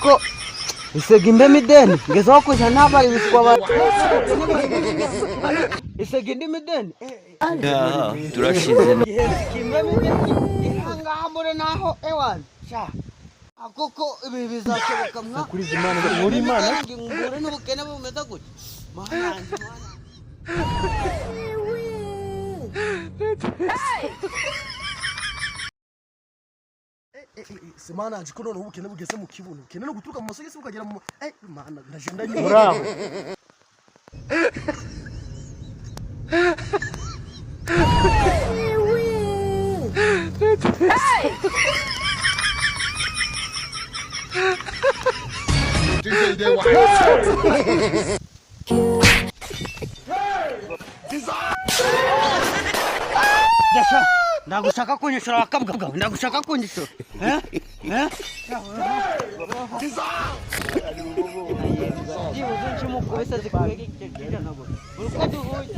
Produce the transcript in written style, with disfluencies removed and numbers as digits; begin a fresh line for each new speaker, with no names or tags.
Ariko isega imbemo ideni, ngezeho kuja nabara ibiswa isega indi mideni.
Aha, turashize.
Imbemo ideni ahangaha mbone naho ewana sha koko ibi bizashoboka mwa
Kuri izi mana muri Imana.
Ngure n'ubukene bumeze gutya, mana yanjye, mana.
Se mana yanjye, ko noneho ubukene bugeze mu kibuno, ubukene no guturuka mu masogisi bukagera mu mana, ndaje ndanyura.
Muraho.
Gasha, ndagushaka kunyishura wakabwa, ndagushaka kunyishura, eh eh, byibuze nshimukubise zikubega icyo kijana buri uko duhuye.